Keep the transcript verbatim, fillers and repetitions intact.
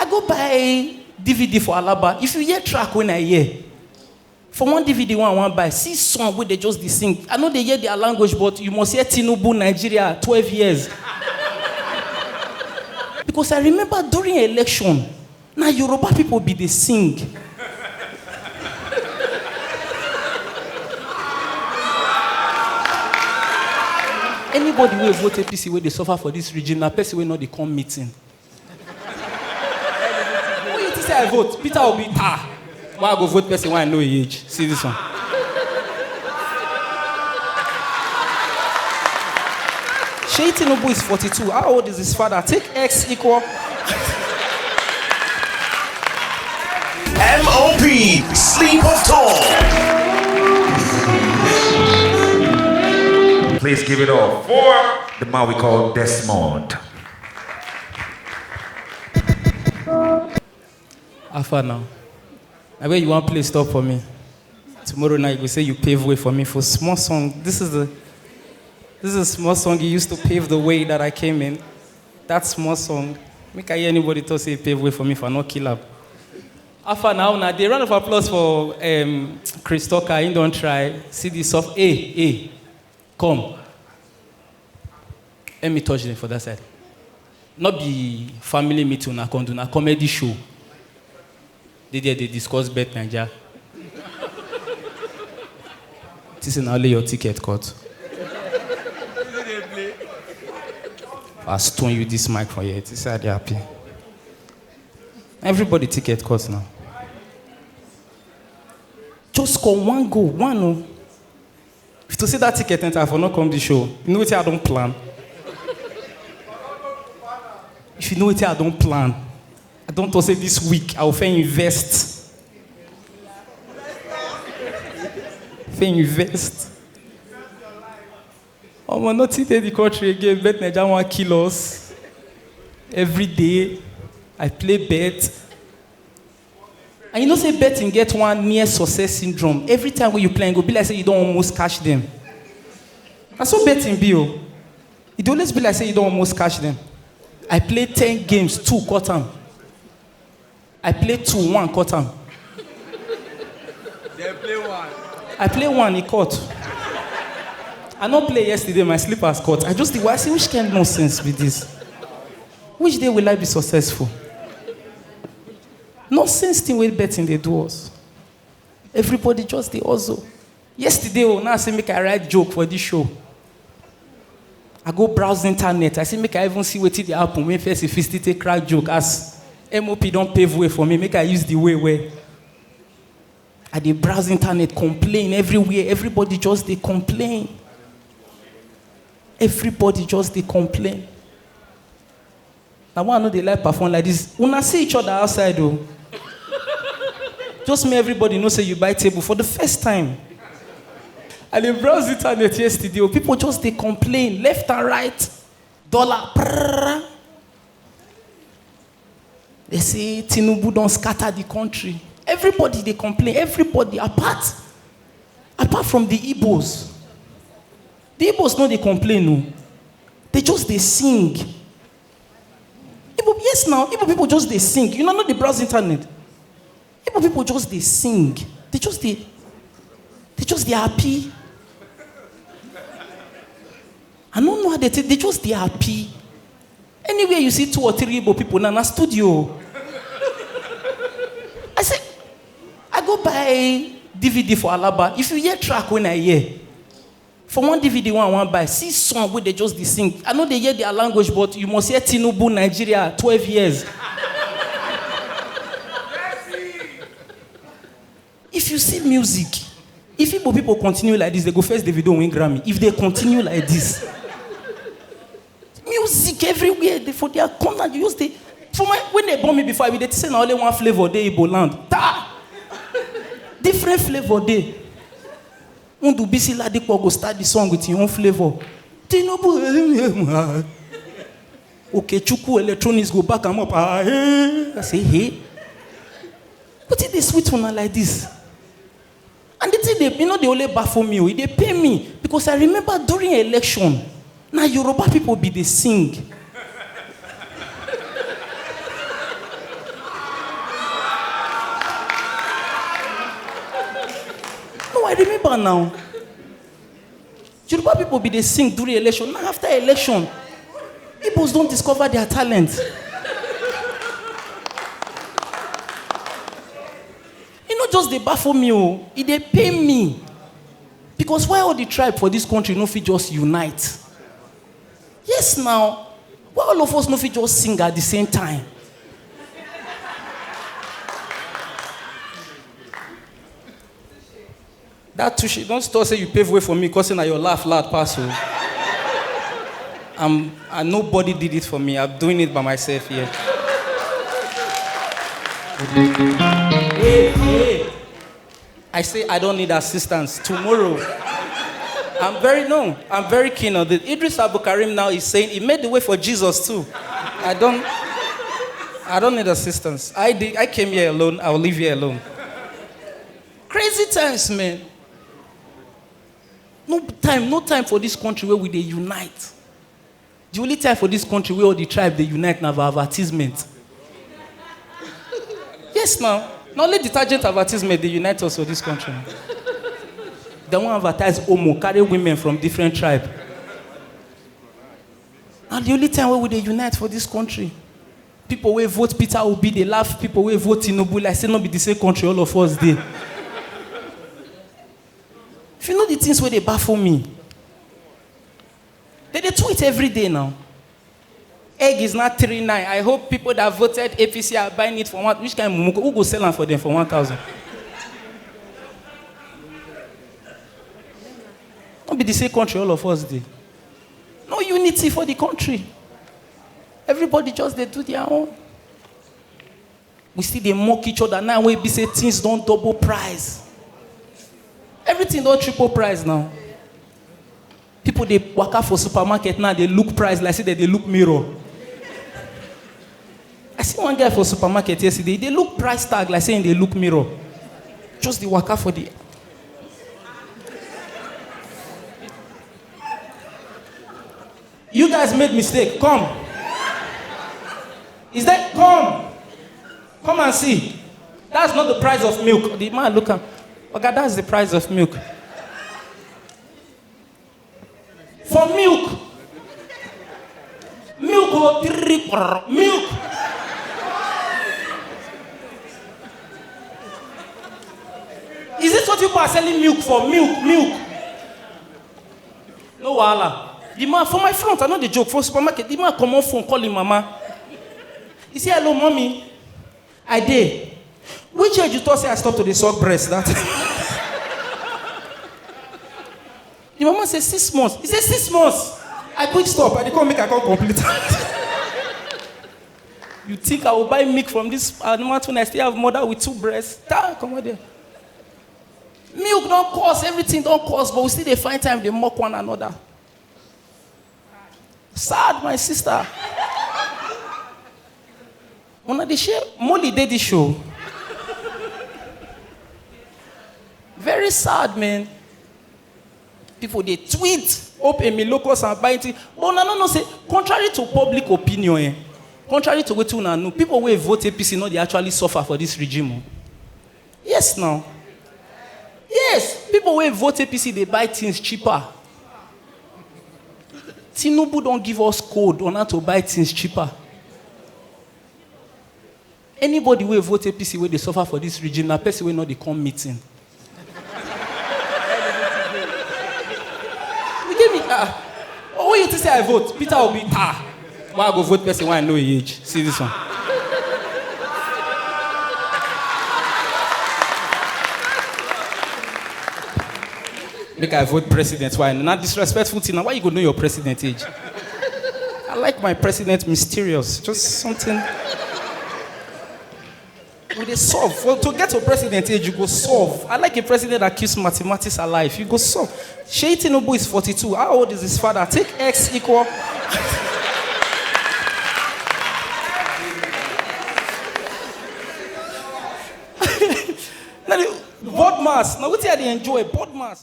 Go buy D V D for Alaba. If you hear track when I hear, for one D V D one I wan buy, see song wey dey just dey sing. I no dey hear their language, but you must hear Tinubu Nigeria twelve years. Because I remember during election, na Yoruba people be dey sing. Anybody wey vote A P C wey dey suffer for this regime na person wey no dey come meeting. Who you think say I vote? Peter Obi. Ah, why I go vote person wey I know e age? See this one. Shey Tinubu is forty-two. How old is his father? Take X equal. M O P, sleep of thought. Please give it up for the man we call Desmond. How far now? Na where you wan play stop for me? Tomorrow night you go say you pave way for me for small song. This is the this is a small song you used to pave the way that I came in. That small song. Make I hear anybody talk say pave way for me if I no kill am. How far now? Now the round of applause for um, Chris Tucker. He don try. See the soft. Hey, hey, come. Let me touch them for that side. No be family meeting una come do, na comedy show. They there they discuss bet Naija. This is only your ticket cut. I stone you this mic for here. This side they happy. Everybody ticket cut now. Just call one go, one oh. If to say that ticket enter, I for not come the show. You know what I don't plan? If you know what I don't plan, I don't say this week, I will fair invest. Fair invest. Omo, nothing dey the country again, bet Naija wan kill us. Every day, I play bet. And you know say betting get one near success syndrome. Every time when you play, e go be like say you don almost catch them. Na so betting be o. E dey always be like say you don almost catch them. I play ten games, two cut am. I play two, one cut am. Dem play one. I play one, e cut. I no play yesterday, my slippers cut. I just dey why say which kind nonsense be this? Which day will I be successful? Nonsense thing wey betting dey do us. Everybody just dey hustle. Yesterday o, now I say make I write joke for this show. I go browse internet. I say make I even see wetin dey happen when person fit still take crack joke as M O P don pave way for me. Make I use the way well. I dey browse internet, complain everywhere. Everybody just dey complain. Everybody just dey complain. Na why I no dey like perform like this. Una see each other outside o. Just make everybody know say you buy table for the first time. I dey browse internet yesterday o. People just dey complain left and right. Dollar. Prrrr. They say Tinubu don scatter the country. Everybody dey complain. Everybody apart apart from the Igbos. The Igbos no dey complain o. They just dey sing. Igbo, yes now, Igbo people just dey sing. You know, no dey browse internet. Igbo people just dey sing. They just dey, they just dey happy. I no know how they take. They just dey happy. Anywhere you see two or three Igbo people now, na studio. I say, I go buy D V D for Alaba. If you hear track when I hear, for one D V D one I wan buy, see song wey dey just dey sing. I no dey hear their language, but you must hear Tinubu Nigeria twelve years. If you see music, if Igbo people continue like this, they go first Davido win Grammy. If they continue like this, music everywhere, they for their corner, you use the for my when they born me before, I be dey say na only one flavor dey Igbo land. Ta! Different flavor dey. Ndubisi Ladipo go start the song with him own flavor. Tinubu, okay, Chuku Electronics go back am up. Ah, hey. I say, hey. But it dey sweet una like this. And the thing dey, you know, dey only baffle me o. E dey pain me because I remember during election, na Yoruba people be dey sing. I remember now. Yoruba people be dey sing during election. Now after election, Igbos don discover their talent. E no just dey baffle me o, e dey pain me. Because why all the tribe for this country no fit just unite? Yes now, why all of us no fit just sing at the same time? That Tushi, don't stop say you pave way for me, cause na your laugh loud pass o. I'm, and nobody did it for me. I'm doing it by myself here. Hey, hey. I say I don't need assistance. Tomorrow, I'm very, no, I'm very keen on this. Idris Abdulkarim now is saying he made the way for Jesus too. I don't, I don't need assistance. I did, I came here alone. I will leave here alone. Crazy times, man. No time, no time for this country where we dey unite. The only time for this country where all the tribe dey unite na for advertisement. Yes now, na only detergent advertisement dey unite us for this country. Dem wan advertise Omo, carry women from different tribe. Na the only time wey we dey unite for this country. People wey vote Peter Obi dey laugh people wey vote Tinubu like say no be the same country all of us dey. If you know the things wey dey baffle me, they dey tweet every day now. Egg is not three nine. I hope people that voted A P C are buying it for one. Which kind of mumu? Who go sell am for them for one thousand? No be the same country all of us dey. No unity for the country. Everybody just dey do their own. We still dey mock each other now wey be say things don double price. Everything don triple price now. People dey waka for supermarket now dey look price like say dem dey look mirror. I see one guy for supermarket yesterday, he dey look price tag like say he dey look mirror. Just dey waka for the You guys made mistake. Come. Is that come? Come and see. That's not the price of milk. The man look at, okay, that's the price of milk. For milk. Milk, oh, three, milk. Is this what people are selling milk for? Milk, milk. No wahala. The man for my front, I know the joke for supermarket. The man come on phone, call him mama. He say, "Hello, mommy." I dey. Which age you thought say I stop to dey suck breast that? The mama say six months. He say six months. I quick stop. I dey come make I come complete. You think I will buy milk from this animal when I still have mother with two breasts? Ta, come on there. Milk don't cost, everything don't cost, but we still dey find time dey mock one another. Sad, my sister. Una dey share Molly dey this show. Very sad, man. People dey tweet, hope Emi Locust and buy it. But una no know say, contrary to public opinion, eh, contrary to wetin una know, people wey vote A P C no dey actually suffer for this regime o. Yes now. Yes, people wey vote A P C dey buy things cheaper. Tinubu don give us code on how to buy things cheaper. Anybody wey vote A P C wey dey suffer for this regime na person wey no dey come meeting. You get me? Ah, oh, you think say I vote? Peter Obi, ah. Why I go vote person wey I know e age? See this one. Make I vote president. Why? Na disrespectful thing. Na why you go know your president age? I like my president mysterious. Just something. We dey solve. Well, to get to president age, you go solve. I like a president that keeps mathematics alive. You go solve. Shey Tinubu is forty-two. How old is his father? Take X equal. Now, the board mass. Now, what I dey enjoy? Board mass.